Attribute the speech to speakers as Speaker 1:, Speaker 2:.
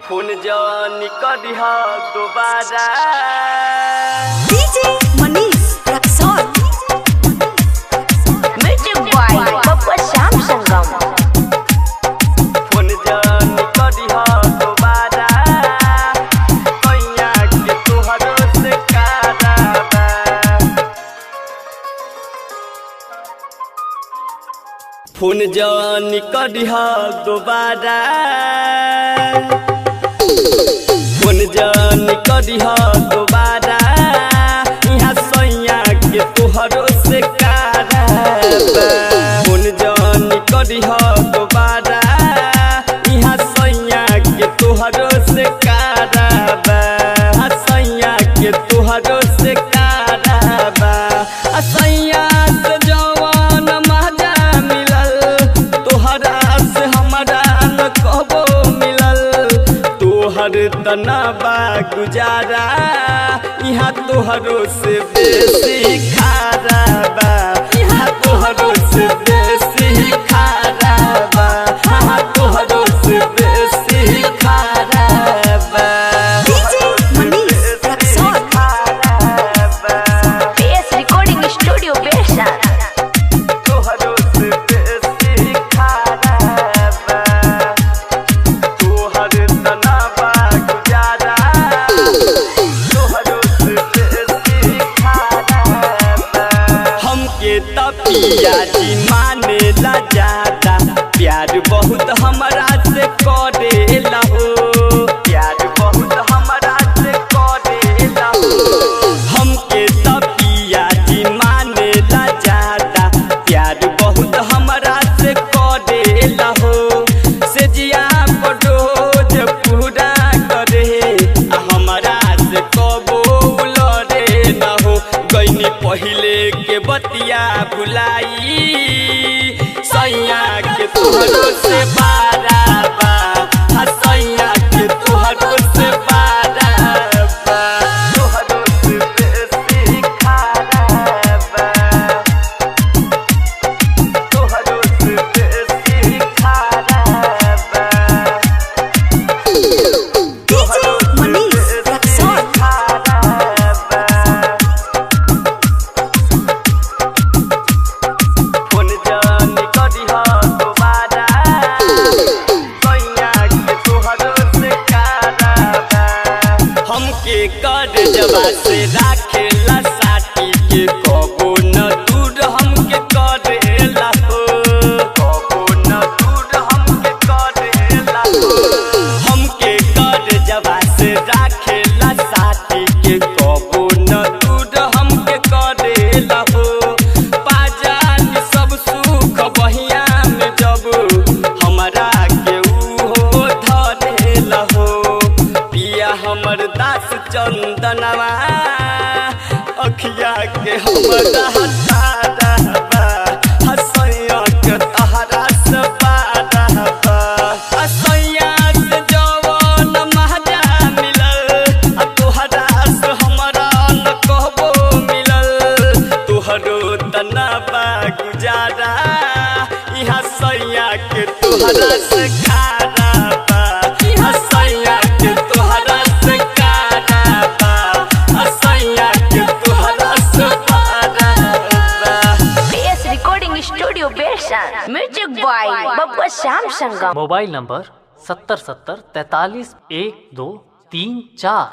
Speaker 1: Phone जानी करिहा दोबारा।
Speaker 2: DJ Manish Raxaul.
Speaker 3: Music by Babua Shyam Sangam.
Speaker 1: Phone जानी करिहा दोबारा, सैया के तोहरो से कराबा। फोन जानी करिहा दोबारा, फोन जानी करिहा दोबारा, यहाँ सैया के तोहरो से कराबा। फोन जानी करिहा दोबारा, यहाँ सैया के तोहरो से कराबा। सैया के तोहरो से कराबा। सैया से जवान मजा मिलल, तोहरा से हमरा न कहबो मिलल। तोहर तना बा गुजारा, यहाँ तोहरो से बेसी खाराबा। यहाँ तोहरो से बेसी खाराबा। यहाँ तोहरो से बेसी खाराबा।
Speaker 2: DJ Manish Raxaul.
Speaker 1: खाराबा।
Speaker 3: PS recording studio Belsar.
Speaker 1: तोहरो से बेसी खाराबा। तोहर तना बा गुजारा, तोहरो से बेसी खाराबा। हमके त पिया जी मानेला जाता, प्यार बहुत हमरा से करेला हो। प्यार बहुत हमरा से करेला हो। हमके त पिया जी मानेला जाता, प्यार बहुत हमरा से करेला हो। से जिया पडोज पूरा करे, आ हमरा से कबो लड़े न हो। गईनी पहिले के बतिया भुलाई, सैया के तोहरो से बाराबा। सैया के तोहरो से बाराबा। तोहरो से बेसी खाराबा। तोहरो से बेसी खाराबा।
Speaker 2: डीजे मनीष रक्सौल।
Speaker 1: खाराबा। फोन जानी करिहा दोबारा, सैया के तोहरो से कराबा। हमके कर जबा से राखेला साटी के, कबो न दूर हमके करेला हो। कबो न दूर हमके करेला हो। हमके कर जबा से राखेला साटी के, कबो न दूर हमके करेला हो। पाजान सब सुख बहिया में जब हमरा के उहो धरेला हो। पिया हमर दास चंदनवा, अखिया के हमरा ताराबा। हसैया के तहरा से पाराबा। हसैया से जवन महजा मिलल, आ तोहरा से हमरा न कहबो मिलल। तोहरो तना बा गुजारा, यहाँ सैया के तोहरा से खाराबा। सैया के तोहरा से खाराबा। सैया के तोहरा से पाराबा।
Speaker 3: PS recording studio Belsar. Music by Babua Shyam Sangam.
Speaker 4: Mobile number 70 70 43 1 2 3 4।